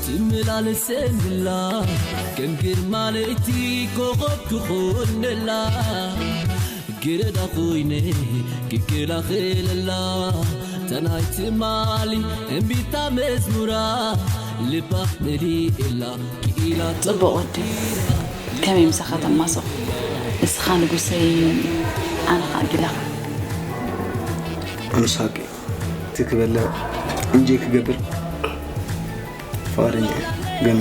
ትመላለሰላ ከም ግርማ ለይቲ ኮኸብ ክኾነላ ግረዳ ኮይነ ክከላኸለላ ተናይ ትማሊ እምቢታ መዝሙራ ልባ መሊእላ ክኢላ ጽቡቕ ወዲ፣ ከመይ ምሳኻ ተማስቕ? እስኻ ንጉሰይ፣ ኣነ ኸኣ ጊላኻ። ኣነስ ሓቂ እቲ ክበልዕ እንጀይ ክገብር ፍቓደኛ እየ፣ ግን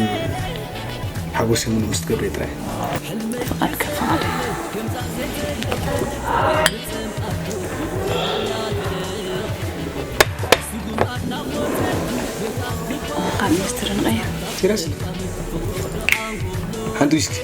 ሓጎሰይ ምሉእ ምስ ትገብሪ ጥራይ። ፍቓድካ ፍቓደይ። ካብ ሚኒስትሪ ንቐይር። ሲሪየስሊ? ሓንቲ ዊስኪ።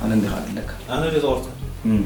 ኣነ እንዲኻ ኣለካ። ኣነ ዶ ዝቆርጾ? እም።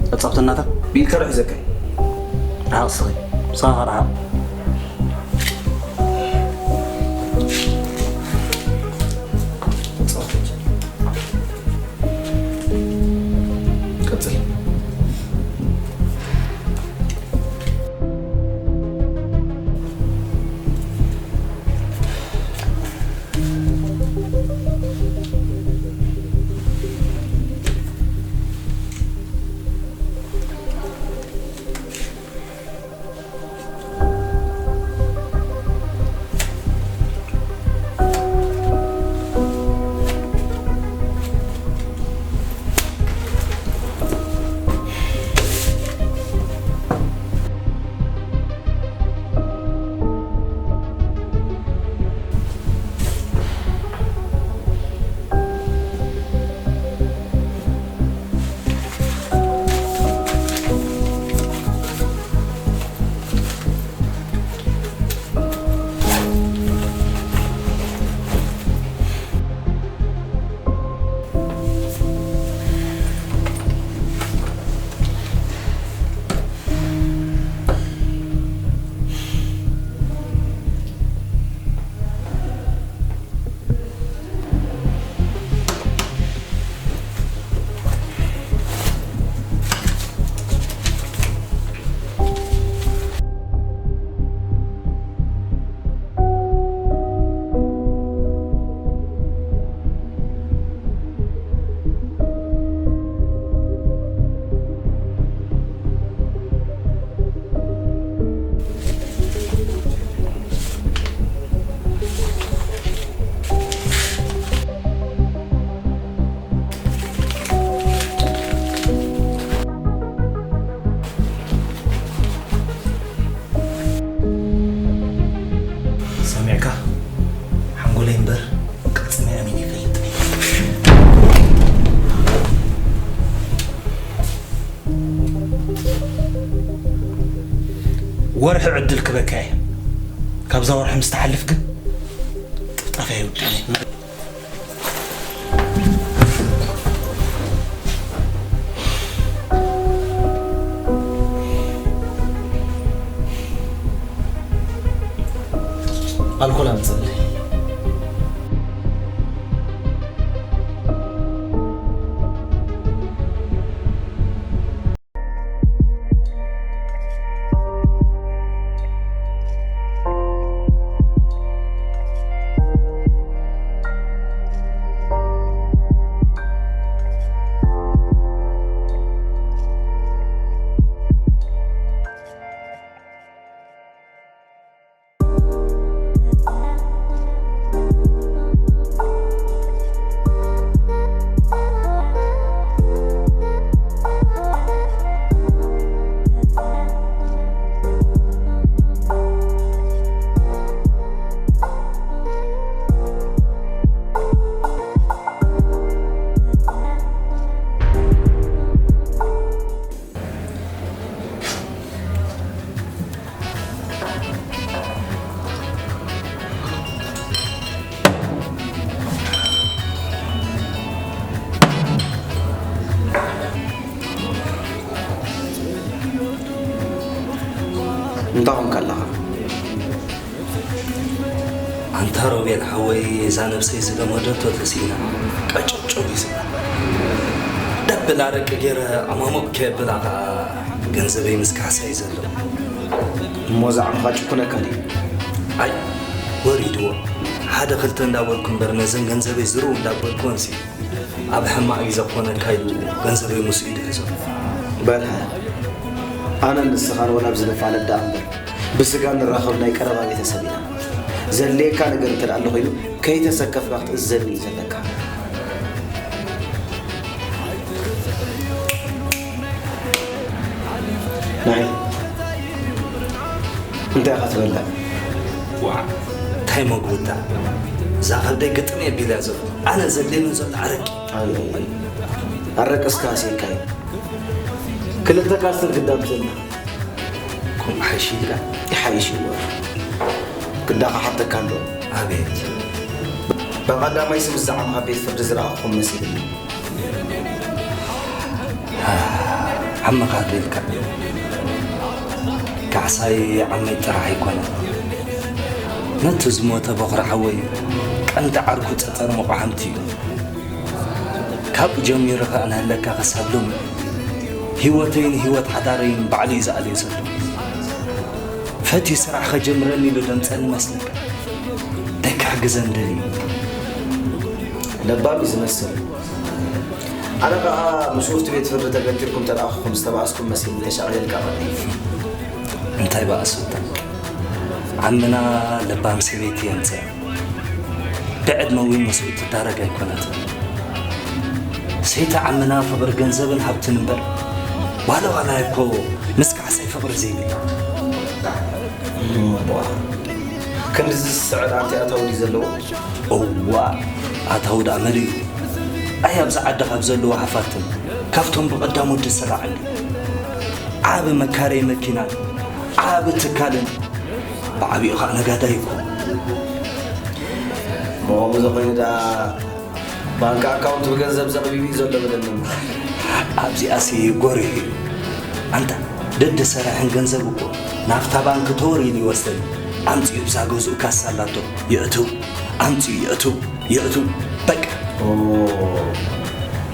ጸብጸብተናታ ቢል ከርሕ ዘከ ርሓቕ ስኺ ምሳኻ ርሓቕ። ቀጽል። ወርሒ ዕድል ክበካ እየ። ካብዛ ወርሒ ምስ ትሓልፍ ግን ጥፍጣፍ ኣይውድእን እየ። ኣልኮል ኣምፅእለይ። እንታይ ኾንካ ኣለኻ? ኣንታ ሮቤል ሓወይ፣ እዛ ነብሰይ ዝለመደቶ ተስኢና ቀጨጨው እዩ ዝብላ። ደብል ኣረቂ ገይረ ኣማሙቕ ከየብላ ኸኣ ገንዘበይ ምስ ካሕሳ እዩ ዘሎ። እሞ እዛ ዓምኻ ጭኩነካ ድዩ? ኣይ፣ ወሪድዎ። ሓደ ክልተ እንዳበልኩ እምበር ነዘን ገንዘበይ ዝርው እንዳበልኩወንሲ ኣብ ሕማቕ ግዜ ክኾነካ ኢሉ ገንዘበይ ምስኡ እዩ ዝሕዞ። በል፣ ኣነን ንስኻን ወላ ኣብ ዝንፋለጥ ደኣ እምበር፣ ብስጋ እንራኸብ ናይ ቀረባ ቤተሰብ ኢና። ዘድልየካ ነገር እንተ ደኣ ኣሎ ኮይኑ፣ ከይተሰከፍካ ክትእዘዝኒ እዩ ዘለካ። ናይ እንታይ ኢኻ ትበልዕ? ዋዕ፣ እንታይ መግቡታ? እዛ ከብደይ ግጥም የቢላ ዘሎ። ኣነ ዘድልየኒ ዘሎ ኣረቂ። ኣይ፣ ኣይ፣ ኣይ። ኣረቂ እስከ ኣስየካ እዩ። ክልተ ካስትል ግዳም ትህልና። ከምኡ ሓይሽ ኢልካ? ይሓይሽ እዎ። ግዳ ክሓተካ ኣሎ። ኣቤት። ብቐዳማይ ስም ዝዓምኻ ቤት ፍርዲ ዝረኣኹኹም መሲልኒ። ዓመኻ ዶ ኢልካ? ካሕሳይ ዓመይ ጥራሕ ኣይኮነን። ነቲ ዝሞተ በኹሪ ሓወይ ቀንዲ ዓርኩ ጸጸር መቋሕምቲ እዩ። ካብኡ ጀሚሩ ኸኣ ንሃለካ ክሳብ ሎሚ ህይወተይን ህይወት ሓዳረይን ባዕሉ እዩ ዝኣልዮ ዘሎ። ፈትዩ ስራሕ ኸጀምረኒ ኢሉ ደምጸኒ መስለካ? እንታይ ክሕግዘን ደልዩ? ለባም እዩ ዝመስል። ኣነ ኸኣ ምስኡ ኣብቲ ቤት ፍርዲ ተገቲርኩም ተለኣኹኹም ዝተባኣስኩም መሲልኒ ተሻቒለልካ ቀኒ። እንታይ ባእሱታ? ዓምና ለባም ሰበይቲ የምጽእ። ብዕድመ እውን ምስኡ ትዳረግ ኣይኮነትን። ሰይቲ ዓምና ፍቕሪ ገንዘብን ሃብትን እምበር፣ ዋላ ዋላ እኮ ምስ ካሕሳይ ፍቕሪ ዘይብላ። እሞ፣ ክንድዚ ዝስዕር ኣንቲ ኣታዊ ድዩ ዘለዎ? እዋ፣ ኣታዊ ደኣ መሊኡ። ኣይ፣ ኣብዚ ዓዲ ካብ ዘለዉ ሃፋትም፣ ካብቶም ብቐዳሞት ዝስራዕ እንድዩ። ዓቢ መካረይ መኪናን፣ ዓቢ ትካልን፣ ብዓቢኡ ኸዓ ነጋዳይ እኮ። ብኸምኡ ተኾይኑ ደኣ፣ ባንክ ኣካውንት ብገንዘብ ዘቕቢቡ እዩ ዘሎ በለኒ። ኣብዚኣሲ ጎሪሑ እዩ። ኣንታ ደደ ሰራሕን ገንዘብ እኮ ናብታ ባንክ ተወር ኢሉ ይወስደኒ። ኣምጺኡ ብዛ ገዝኡ ካሳ ኣላቶ። የእትው፣ ኣምጺኡ የእትው፣ የእትው። በቃ። ኦ፣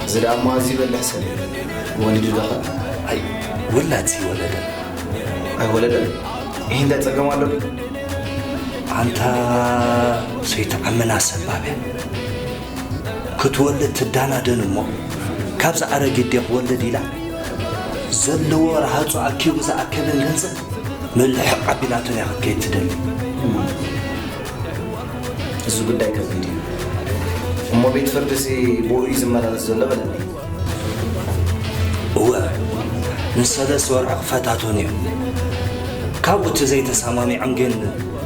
እዚ ደኣ እሞ ኣዝዩ በልሕ ሰብ እዩ። ወሊዱ ዶ ኸ? ኣይ፣ ውላድሲ ወለደ። ኣይወለደን? ይህ እንታይ ጸገም ኣሎ ድዩ? ኣንታ ሰይተዓመና ሰባብ እያ። ክትወልድ ትዳናደን እሞ፣ ካብዛ ኣረጊት ድየ ክወልድ ኢላ፣ ዘለዎ ረሃጹ ኣኪቡ ዝኣከበን ገንዘብ ምልሕቕ ኣቢላቶን እያ ክትከይድ ትደሊ። እዚ ጉዳይ ከቢድ እዩ። እሞ ቤት ፍርድሲ ብኡ እዩ ዝመላለስ ዘሎ በለኒ። እወ፣ ንሰለስተ ወርሒ ክፈታተኑ እዮም። ካብኡ እቲ ዘይተሰማሚዖም ግን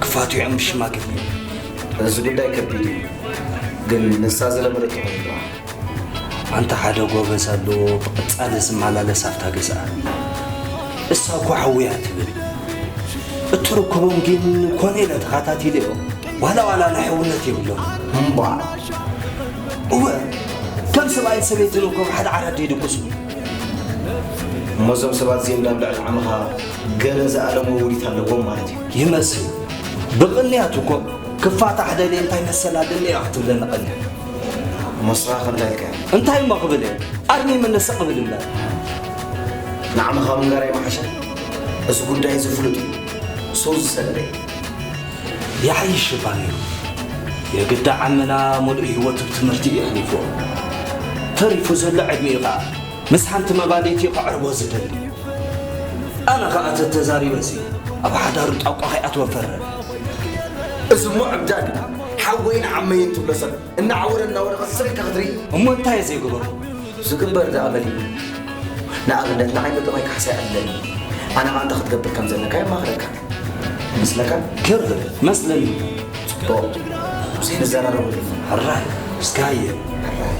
ክፋትሑ እዮም ብሽማግሌ። እዚ ጉዳይ ከቢድ እዩ፣ ግን ንሳ ዝለመደቶ ኮይንዋ። ኣንታ ሓደ ጎበዝ ኣለዎ ብቐጻሊ ዝመላለስ ኣብታ ገዝኣ። እሳ እኮ ሓውያ ትብል። ትርክቦም ግን ኮነ ኢለ ተኸታቲለዮ። ዋላ ዋላ ናይ ሕውነት የብሎም። እምቧ። እወ፣ ከም ሰብኣይን ሰበይትን እኮ ሓደ ዓራት ይድቅሱ። እሞ እዞም ሰባት እዚኦም ናብ ልዕሊ ዓመኻ ገለ ዝኣለሞ ውዲት ኣለዎም ማለት እዩ። ይመስል። ብቕንያት እኮ ክፋታሕ ደልየ እንታይ መሰል ኣለኒ እያ ክትብለኒ ቀንያ። እሞ ንስኻ ከ እንታይ ኢልካዮ? እንታይ እሞ ክብል እየ? ኣርሚ መለሰ ክብል እምበር። ንዓመኻ ምንጋር ኣይመሓሸን? እዚ ጉዳይ እዚ ፍሉጥ እዩ። ሱር ዝሰደደ እዩ። ይሓይሽ እባ ነይሩ። የግዳ ዓመና ሙሉእ ህይወቱ ብትምህርቲ እዩ ኣሕሊፍዎ። ተሪፉ ዘሎ ዕድሚኡ ኸኣ ምስ ሓንቲ መባልይቲ ከዕርቦ ዝደሊ። ኣነ ኸኣ ተተዛሪበሲ ኣብ ሓዳሩ ጣቋ ከይኣትወ ፈርሕ። እዚ እሞ ዕብዳን እዩ። ሓወይን ዓመይን ትብሎ ሰብ እናዓወረ እናወደቐ ስቕ ኢልካ ክትርኢ። እሞ እንታይ እየ ዘይግበሮ? ዝግበር ደኣ በሊ። ንኣብነት ንዓይ መጠቕ ኣይካሕሳ ይኣለኒ። ኣነ ኸኣ እንታይ ክትገብር ከም ዘለካ የማኽረካ። ይመስለካ? ገርህ መስለኒ። ጽቡቕ። እስኪ ንዘራረበሉ። ሕራይ፣ እስካየ። ሕራይ።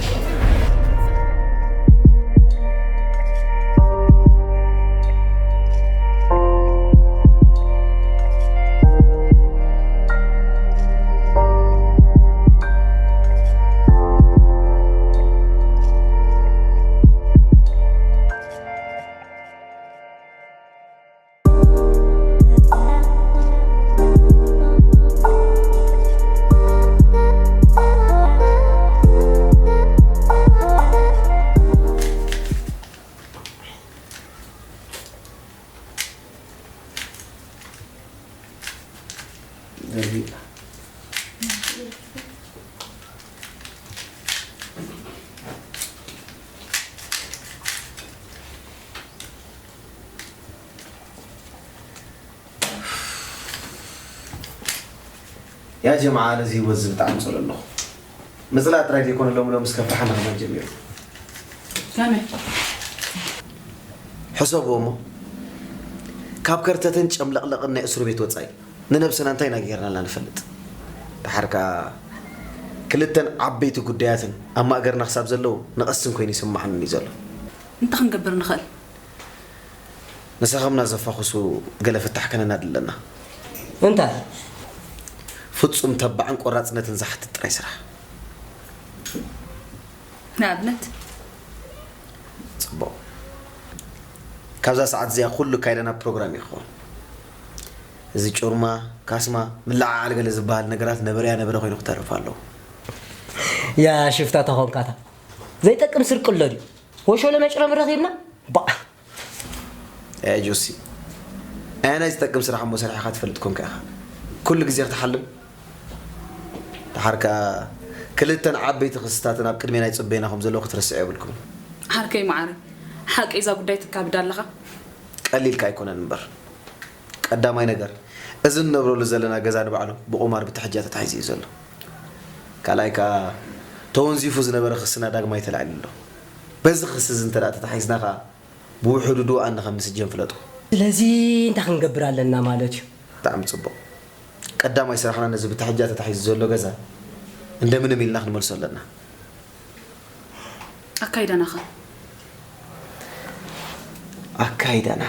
ያ ጀማዓ፣ ነዚ ህይወት እዚ ብጣዕሚ ጸለለኹ። ምጽላእ ጥራይ ዘይኮነ፣ ሎሚ ሎሚ እስከ ፍርሓና ከማን ጀሚሩ። ከመይ? ሕሰብዎ እሞ፣ ካብ ከርተትን ጨምለቕለቕን ናይ እስሩ ቤት ወጻኢ፣ ንነብስና እንታይ ኢና ጌርናላ ንፈልጥ? ደሓር ከኣ ክልተን ዓበይቲ ጉዳያትን ኣብ ማእገርና ክሳብ ዘለዉ፣ ንቐስን ኮይኑ ይስምዓኒ እዩ ዘሎ። እንታይ ክንገብር ንኽእል? ንሰኸምና ዘፋኹሱ ገለ ፍታሕ ከነናድ ኣለና። እንታይ? ፍጹም ተባዕን ቆራጽነትን ዝሓትት ጥራይ ስራሕ። ንኣብነት? ጽቡቕ። ካብዛ ሰዓት እዚኣ ኩሉ ኣካይዳና ፕሮግራም እዩ ክኸውን። እዚ ጩርማ፣ ካስማ፣ ምልዕዓል ገለ ዝበሃል ነገራት ነበረያ ነበረ ኮይኑ ክተርፍ ኣለዎ። ያ ሽፍታ ተኾንካታ። ዘይጠቅም ስርቂ ኣሎ ድዩ? ወሾለ መጭረሚ ረኺብና? ባእ። ኤ ጆሲ፣ ኣየናይ ዝጠቅም ስራሕ እሞ ሰሪሕኻ ትፈልጥ ኮንካ ኢኻ? ኩሉ ግዜ ክትሓልም? ደሓር ከኣ ክልተን ዓበይቲ ክስታትን ኣብ ቅድሜና ይጽበዩና ከም ዘለዉ ክትርስዑ የብልኩምን። ዓርከይ መዓረይ፣ ሓቂ እዛ ጉዳይ ትካብድ ኣለኻ? ቀሊልካ ኣይኮነን እምበር። ቀዳማይ ነገር፣ እዚ እንነብረሉ ዘለና ገዛ ንባዕሉ ብቑማር ብትሕጃ ተታሒዙ እዩ ዘሎ። ካልኣይ ከኣ፣ ተወንዚፉ ዝነበረ ክስና ዳግማይ ተላዒሉ ኣሎ። በዚ ክሲ እዚ እንተ ደኣ ተታሒዝና ከኣ፣ ብውሕዱ ድኡኣን ከም ንስጀን ፍለጡ። ስለዚ እንታይ ክንገብር ኣለና ማለት እዩ? ብጣዕሚ ጽቡቕ። ቀዳማይ ስራሕና ነዚ ብትሕጃ ተታሒዙ ዘሎ ገዛ እንደምንም ኢልና ክንመልሶ ኣለና። ኣካይዳና ኸ? ኣካይዳና።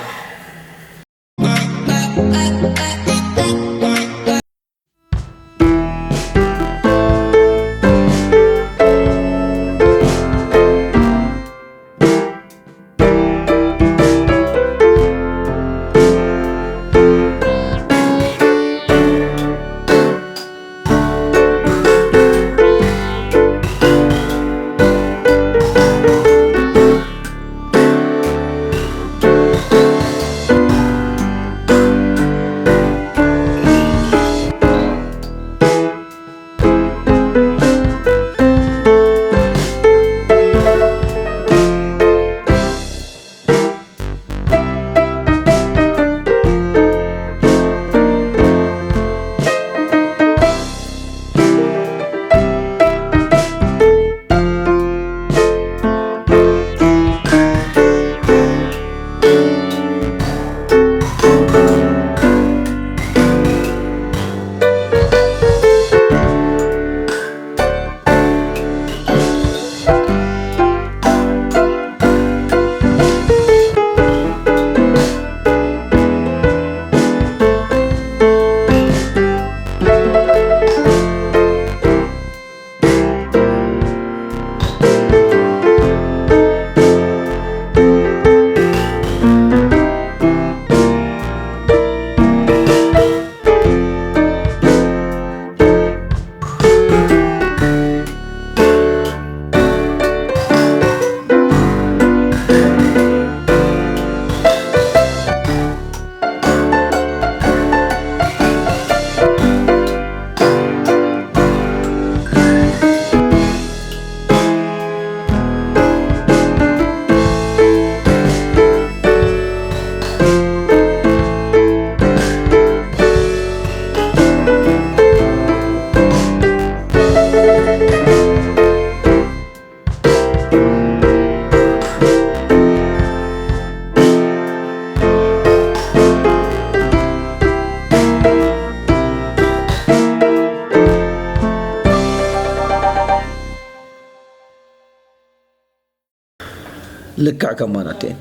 ልክዕ ከማናት እየን።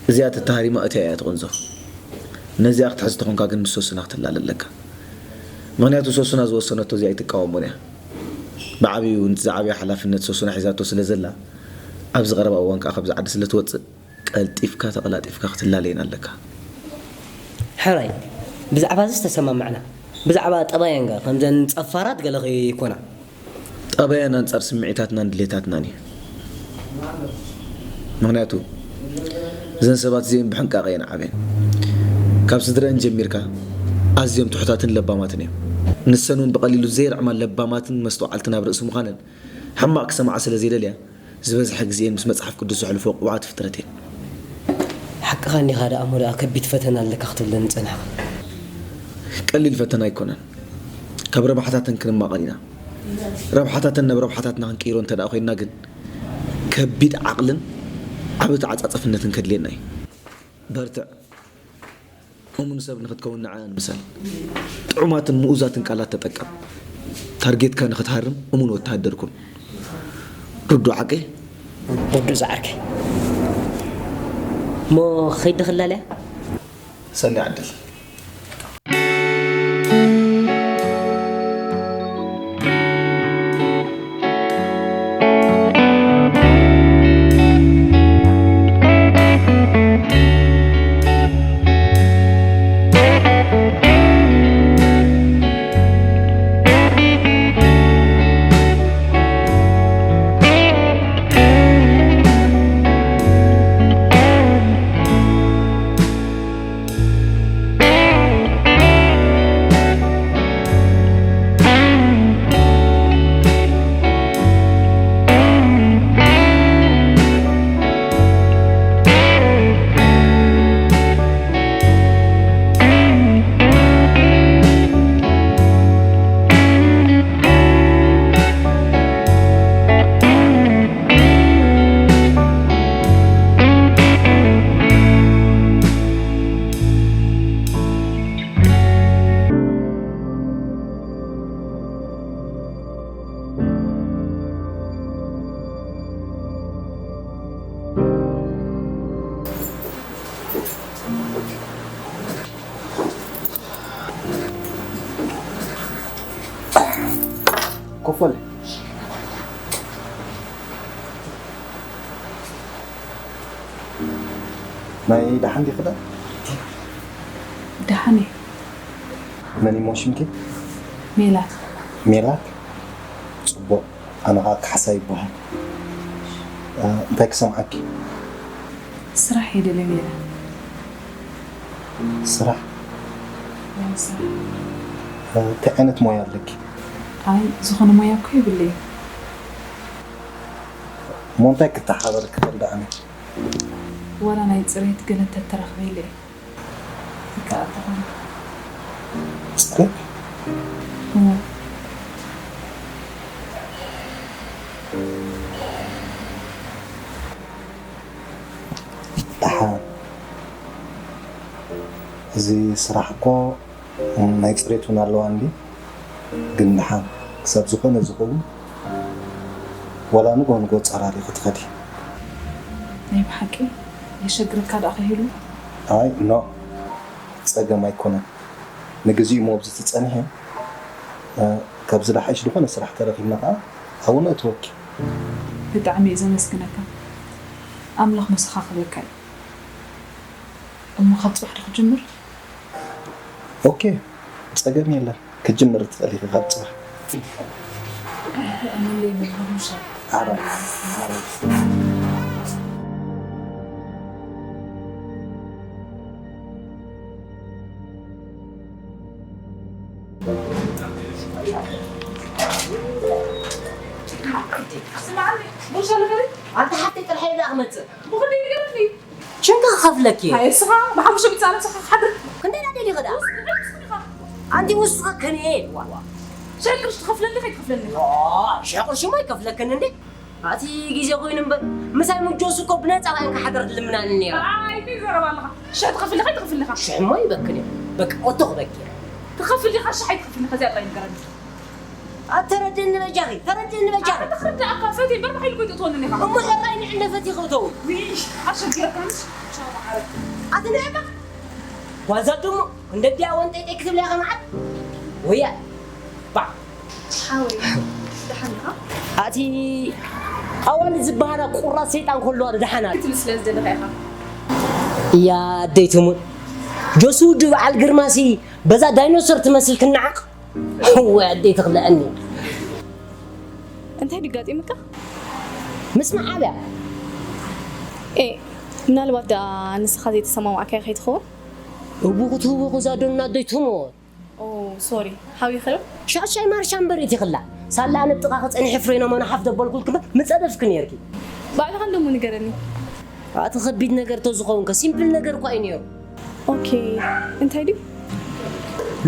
እዚኣ ተተሃሪማ እቲኣ እያ ትቕንዞ። ነዚኣ ክትሕዝ ተኾንካ ግን ምስ ሶስና ክትላለ ኣለካ። ምኽንያቱ ሶስና ዝወሰነቶ እዚኣ ኣይትቃወሞን እያ። ብዓብዩ እውን እቲ ዝዓበየ ሓላፍነት ሶስና ሒዛቶ ስለ ዘላ ኣብዚ ቀረባ እዋን ከዓ ካብዚ ዓዲ ስለ ትወፅእ ቀልጢፍካ ተቐላጢፍካ ክትላለየን ኣለካ። ሕራይ ብዛዕባ እዚ ዝተሰማማዕና ብዛዕባ ጠባየን ገ ከምዘን ጸፋራት ገለ ከይኮና። ጠባየን ኣንጻር ስምዒታትናን ድሌታትናን እዩ። ምኽንያቱ እዘን ሰባት እዚአን ብሕንቃቐ እየን ዓብየን። ካብ ስድረአን ጀሚርካ ኣዝዮም ትሑታትን ለባማትን እዮም። ንሰን እውን ብቐሊሉ ዘይርዕማ ለባማትን መስተውዓልትን ኣብ ርእሲ ምዃነን ሕማቕ ክሰምዓ ስለ ዘይደልያ ዝበዝሐ ግዜኤን ምስ መጽሓፍ ቅዱስ ዘሕልፍኦ ቅቡኣት ፍጥረት እየን። ሓቅኻ እኒኻ ደኣ እሞ ደኣ ከቢድ ፈተና ኣለካ ክትብለኒ ጸኒሕኻ። ቀሊል ፈተና ኣይኮነን። ካብ ረብሓታተን ክንማቐል ኢና። ረብሓታተን ናብ ረብሓታትና ክንቅይሮ እንተ ደኣ ኮይንና ግን ከቢድ ዓቕልን ዓቢ ተዓጻጸፍነትን ከድልየና እዩ። በርትዕ። እሙን ሰብ ንኽትከውን ንዓኣን ምሰል። ጥዑማትን ምኡዛትን ቃላት ተጠቀም። ታርጌትካ ንኽትሃርም እሙን ወተሃደር ኩን። ርዱእ ዓቀይ። ርዱእ ዝዓርከይ። እሞ ኸይድ ዶ ክላለያ? ሰኒ ዓድል። ኮፈል ናይ ደሓን ዲኺ ዳ? ደሓን እየ። መን እሞ ሽምኪ? ሜላት። ሜላት? ጽቡቕ። ኣነ ኸኣ ካሕሳ ይበሃል። እንታይ ክሰምዓኪ? ስራሕ እየ ደልየ ሜላት። ስራሕ? ናይ ስራሕ። እንታይ ዓይነት ሞያ ኣለኪ? ኣይ ዝኾነ ሞያ እኮ የብለይን። እሞ እንታይ ክተሓባበረኪ ክእል ደኣ ኣነ? ዋላ ናይ ፅሬት ገለ እንተተረኽበ ኢለ እየ። ይከኣል ተኾይኑ። ፅሬት? እወ። ደሓን። እዚ ስራሕ እኮ ናይ ፅሬት እውን ኣለዋ እንዲ ግን ደሓን ክሳብ ዝኾነ ዝኸውን ዋላ ንጎ ንጎ ፃራሪ ክትኸዲ ናይ ብሓቂ የሸግረካ ደኣ ከይሉ ኣይ ኖ ፀገም ኣይኮነን ንግዚኡ ሞብዚ ትፀንሐ ካብዚ ደሓሽ ዝኾነ ስራሕ ተረኺብና ከዓ ኣብኡ ነእትወኪ ብጣዕሚ እየ ዘመስግነካ ኣምላኽ ምሳኻ ክበካ እዩ እሞ ካብ ፅባሕ ዶ ክጅምር ኦኬ፣ ጸገም የለን። ክጅምር ትኽእል ኢኺ ካብ ጽባሕ። ኣመለይ መድረኹ ምሻል። ዓራት፣ ዓራት። ስምዓኒ፣ ቡርሻ ልኸሪ? ኣንታ ሓፍተይ ጥራሕ እየ ደኣ ክመጽእ። ብኽንደይ ንገረኒ? ሽምካ ክኸፍለኪ እየ። ሃየ እስኻ ብሓሙሽተ ሚእቲ ኣነ ምሳኻ ክሓድር። ክንደይ ደኣ ደሊኺ ደኣ? ኣንቲ ውስኺ ከንየ ዋ። ሻሂ ቅርሺ ትኸፍለኒ ከይትኸፍለኒ ኢኻ። ዋ፣ ሽሕ ቅርሺ እሞ ኣይከፍለክን እንዴ? ኣቲ ግዜ ኮይኑ እምበር ምሳይ ምጆስ እኮ ብነጻ ባይን ክሓድር ድልምናኒ ነይረ። ኣይ፣ እንታይ ትዛረብ ኣለኻ? ሽሕ ትኸፍል ኢኻ ኣይትኸፍል ኢኻ? ሽሕ እሞ ይበክን እየ። በቃ፣ ኦቶ ክበኪ እየ። ትኸፍል ኢኻ ሽሕ ኣይትኸፍል ኢኻ? እዚኣ ጥራይ ንገረኒ። ኣተረድእኒ በጃኺ፣ ተረድእኒ በጃኺ። ኣታ ክርዳእካ እምበር ባሕሪ እኮ ትእትወኒ ኢኻ። እሞ ሕራይ ንዕንደፈት ይኸውተው። ውይ፣ ኣሸጊረካንስ። ቻው፣ መዓረይ። ኣቲ ንዕባ። ጓዛ ድሙ፣ እንደ ዲያ ወንጠይጠይ ክትብላ ኢኻ መዓት? ወያ፣ ባ። ሓወይ፣ ደሓን ኢኻ? ኣቲ ኣዋልድ ዝበሃላ ቁራጽ ሰይጣን ከለዋ ደሓን ኣለ። ክትብል ስለ ዝደለኻ ኢኻ። እያ ኣደይ ትሙት። ጆሱ ውዲ በዓል ግርማሲ በዛ ዳይኖሶር ትመስል ክነዓቕ። ወይ ኣደይ ትኽልአኒ። እንታይ ድዩ ኣጋጢሙካ? ምስማዕ ኣብያ። ኤ፣ ምናልባት ደኣ ንስኻ ዘይተሰማማዕካዮ ከይትኸውን? እቡ ክትህቦ ክዛ ዶ እናደይ ትሞት። ኦ፣ ሶሪ። ሓዊኺ ዶ? ሻሻይ ማርሻ እምበር እቲ ክላ። ሳላ ኣነ ብጥቓኺ ጸኒሐ ፍሬኖ መና ሓፍ ደበልኩልኪ እምበር ምጸደፍኪ ነይርኪ። ባዕልኻ እንደሞ ንገረኒ። ኣቲ ከቢድ ነገር ተዝኸውን ከ ሲምፕል ነገር እኳ እዩ ነይሩ። ኦኬ፣ እንታይ ድዩ?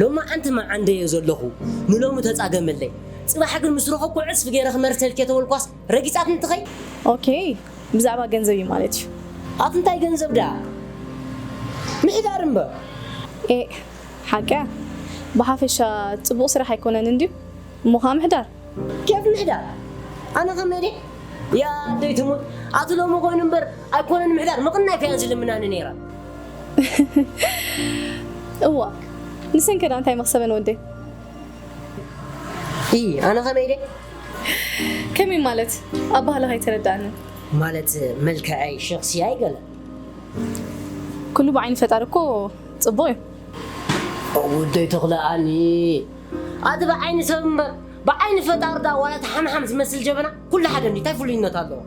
ሎማዓንቲ መዓንደዮ ዘለኹ፣ ንሎሚ ተጻገመለይ። ጽባሕ ግን ምስ ረኸብኩ ዕጽፊ ገይረ ክመርሰልኪ ተበልኳስ ረጊጻትኒ ትኸይ? ኦኬ፣ ብዛዕባ ገንዘብ እዩ ማለት እዩ። ኣቲ እንታይ ገንዘብ ደኣ? ምሕዳር እምበር። ኤ፣ ሓቂ እያ። ብሓፈሻ ጽቡቕ ስራሕ ኣይኮነን እንድዩ። እሞ ኸኣ ምሕዳር። ኬፍ ምሕዳር? ኣነ ኸመይ ድየ? ያ ኣደይ ትሙት፣ ኣቲ ሎሚ ኾይኑ እምበር ኣይኮነን ምሕዳር፣ ምቕናይ እያ ዝልምናኒ ነይራ። እዋ፣ ንሰን ከ ደኣ እንታይ መኽሰበን ወደይ? ኢ፣ ኣነ ኸመይ ድየ? ከመይ ማለት? ኣባህላኻ ኣይተረድኣንን። ማለት መልክዐይ፣ ሸኽስያይ ገለ። ኩሉ ብዓይኒ ፈጣሪ እኮ ጽቡቕ እዩ። ወደይ ተኽለኣኒ። ኣቲ ብዓይኒ ሰብ እምበር፣ ብዓይኒ ፈጣሪ ደኣ ዋላ እቲ ሓምሓም ዝመስል ጀበና ኩሉ ሓደ እንዲ፣ እንታይ ፍሉይነት ኣለዎ?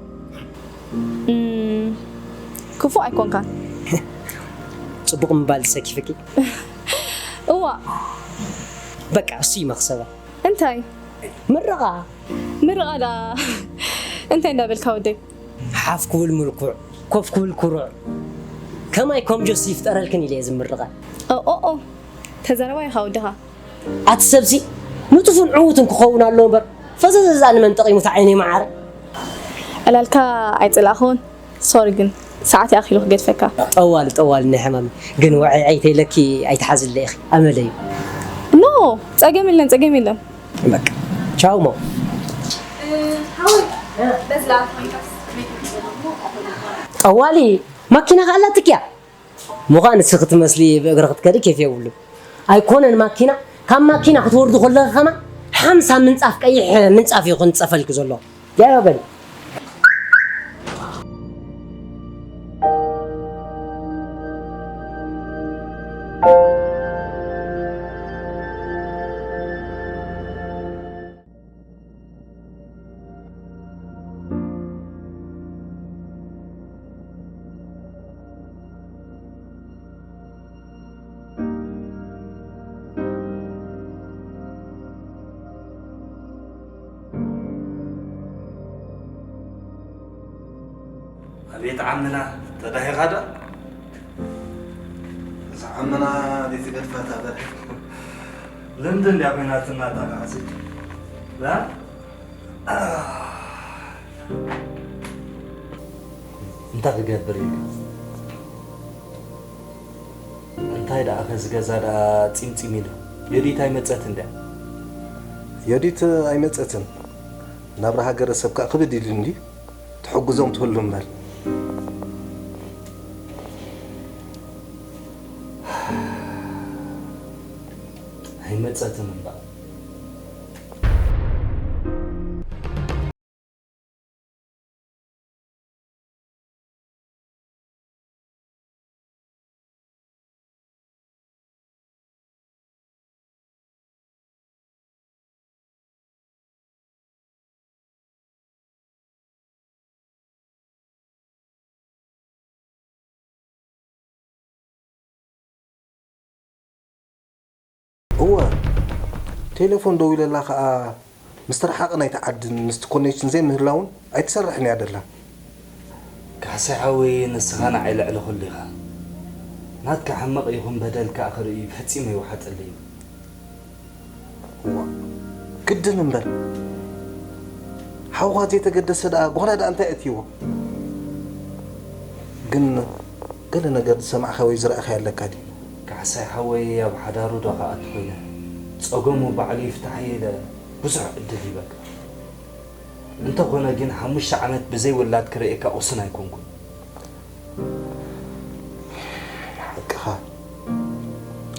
እም፣ ክፉእ ኣይኮንካን። ጽቡቕ ምባል ዝሰኪፍኪ? እዋ። በቃ፣ እሱ እዩ መኽሰባ። እንታይ? ምርቓ። ምርቓ ደኣ እንታይ እንዳበልካ ወደይ? ሓፍ ክብል ምልኩዕ፣ ኮፍ ክብል ኩሩዕ። ከማይ ኮም ጆሲ ይፍጠረልክን ኢለ እየ ዝምርቐን። ኦ፣ ኦ፣ ኦ። ተዛረባይ ኢኻ ወድኻ። ኣቲ ሰብሲ ንጡፍን ዕዉትን ክኸውን ኣለዎ እምበር፣ ፈዘዘዛ ንመን ጠቒሙ እቲ ዓይነይ መዓረ? ዕላልካ ኣይጸላእኹን። ሶሪ ግን፣ ሰዓት ይኣኺሉ ክገድፈካ። ጠዋሊ፣ ጠዋሊ ናይ ሕማም። ግን ወዐይ ዓይተይለኪ ኣይትሓዝለ ኢኺ። ኣመለይ። ኖ፣ ጸገም የለን፣ ጸገም የለን። በቃ። ቻው ሞ። ጠዋሊ፣ ማኪና ከ ኣላትኪ እያ? ምዃን ንስኺ ትመስሊ ብእግሪ ክትከዲ ኬፍ የብሉን። ኣይኮነን ማኪና፣ ካብ ማኪና ክትወርዱ ከለኺ ከማን ሓምሳ ምንጻፍ ቀይሕ ምንጻፍ እዩ ክንጸፈልኪ ዘሎ። ጃ በሊ። ኣቤት ዓምና፣ ተዳሂኻ ዶ? እዛ ዓምና ዘይትገድፋ እታ በርሀት። ልምዲ እንድያ ኮይናትና እታ ከዓሲ። ላ? እንታይ ክገብር ኢሉ? እንታይ ደኣ፣ ከዚ ገዛ ደኣ ጺምጺም ኢሉ። ዮዲት ኣይመጸትን ድያ? ዮዲት ኣይመጸትን። ናብራ ሃገረ ሰብ ከኣ ክብድ ኢሉ እንዲ። ትሕግዞም ትህሉ እምበር። ኣይመጸትን እምበር። እወ፣ ቴሌፎን ደዊለላ ኸኣ፣ ምስ ተረሓቐ ናይቲ ዓድን ምስቲ ኮኔክሽን ዘይምህላውን ኣይትሰርሕን እያ ደላ። ካሕሳይ ሓወይ፣ ንስኻ ንዓይ ልዕሊ ኩሉ ኢኻ። ናትካ ሕመቕ ይኹን በደል ከኣ ክርእዩ ፈጺሙ ኣይወሓጠለይን። እዋ፣ ግድን እምበር። ሓውኻ ዘይተገደሰ ደኣ ጓላ ደኣ እንታይ ኣእትይዎ? ግን ገለ ነገር ዝሰማዕካ ወይ ዝረኣኻዮ ኣለካ ድዩ? ካሕሳይ ሓወይ ኣብ ሓዳሩ ዶ ክኣቱ ኮይነ? ጸገሙ ባዕሉ ይፍታሕ ኢለ ብዙሕ ዕድል ይበካ። እንተኾነ ግን ሓሙሽተ ዓመት ብዘይ ውላድ ክርእየካ ቁሱን ኣይኮንኩን። ሓቅኻ፣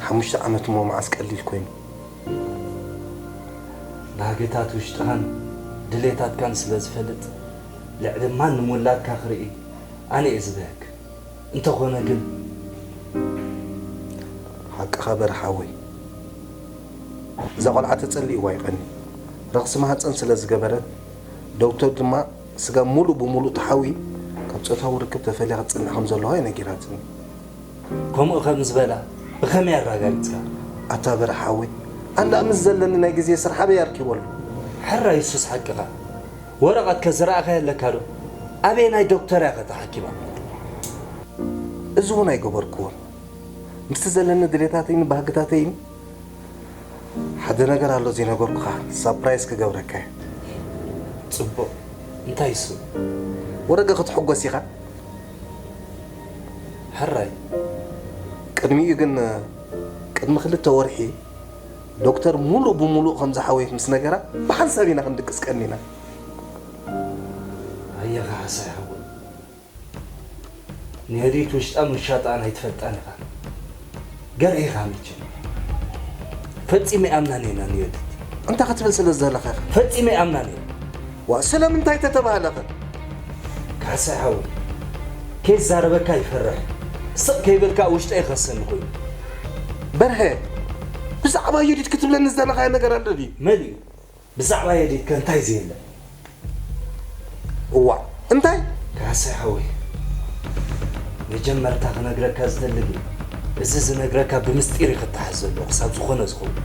ሓሙሽተ ዓመት እሞ መዓስ ቀሊል ኮይኑ። ባህግታት ውሽጥኻን ድሌታትካን ስለ ዝፈልጥ፣ ልዕሊ ማንም ውላድካ ክርኢ ኣነ እየ ዝበህግ። እንተኾነ ግን፣ ሓቅኻ በርሓወይ፣ እዛ ቆልዓ ተጸሊእዋ ይቐኒ። ረኽሲ ማህፀን ስለ ዝገበረ፣ ዶክተር ድማ ስጋ ሙሉእ ብሙሉእ ተሓዊ ካብ ጾታዊ ርክብ ተፈልያ ክትጽንሕ ከም ዘለዋ እዩ ነጊራትኒ። ከምኡ ከም ዝበላ ብኸመይ ኣረጋጊጽካ? ኣታ በርሓወይ፣ ኣንዳ ምስ ዘለኒ ናይ ግዜ ስራሕ ኣበይ ኣርኪበሉ? ሕራይ እሱስ ሓቅኻ። ወረቐትከ ዝረኣኻዮ ኣለካ ዶ? ኣበየናይ ዶክተር እያ ከ ተሓኪማ? እዚ እውን ኣይገበርክዎን። ምስቲ ዘለኒ ድሌታተይን ባህግታተይን ሓደ ነገር ኣሎ ዘይነገርኩኻ፣ ሳፕራይዝ ክገብረካ እየ። ጽቡቕ። እንታይ እሱ? ወረገ ክትሕጎስ ኢኻ። ሕራይ። ቅድሚኡ ግን፣ ቅድሚ ክልተ ወርሒ ዶክተር ሙሉእ ብሙሉእ ከም ዝሓወየት ምስ ነገራ፣ ብሓንሳብ ኢና ክንድቅስ ቀኒና። ኣየኻ ሓሳይ ሓወይ። ንህድኢት ውሽጣ ምሻጣን ኣይትፈልጣን ኢኻ። ገርሂኻ መቸም። ፈጺመ ይኣምናን እየ ና ንህድኢት። እንታይ ክትብል ስለ ዝደለኻ ኢኻ? ፈጺመ ይኣምናን እየ። ዋ፣ ስለምንታይ ተተባህለኸ? ካሕሳይ ሓወይ፣ ከይዛረበካ ይፈርሕ። ስቕ ከይበልካ ኣብ ውሽጠ ይኸሰኒ ኮይኑ። በርሀ፣ ብዛዕባ ዮዲት ክትብለኒ ዝደለኻዮ ነገር ኣሎ ድዩ? መሊኡ። ብዛዕባ ዮዲትከ እንታይ ዘየለ? እዋእ፣ እንታይ? ካሕሳይ ሓወይ፣ መጀመርታ ክነግረካ ዝደሊ ግን፣ እዚ ዝነግረካ ብምስጢር እዩ ክተሓዝ ዘለዎ፣ ክሳብ ዝኾነ ዝኸውን።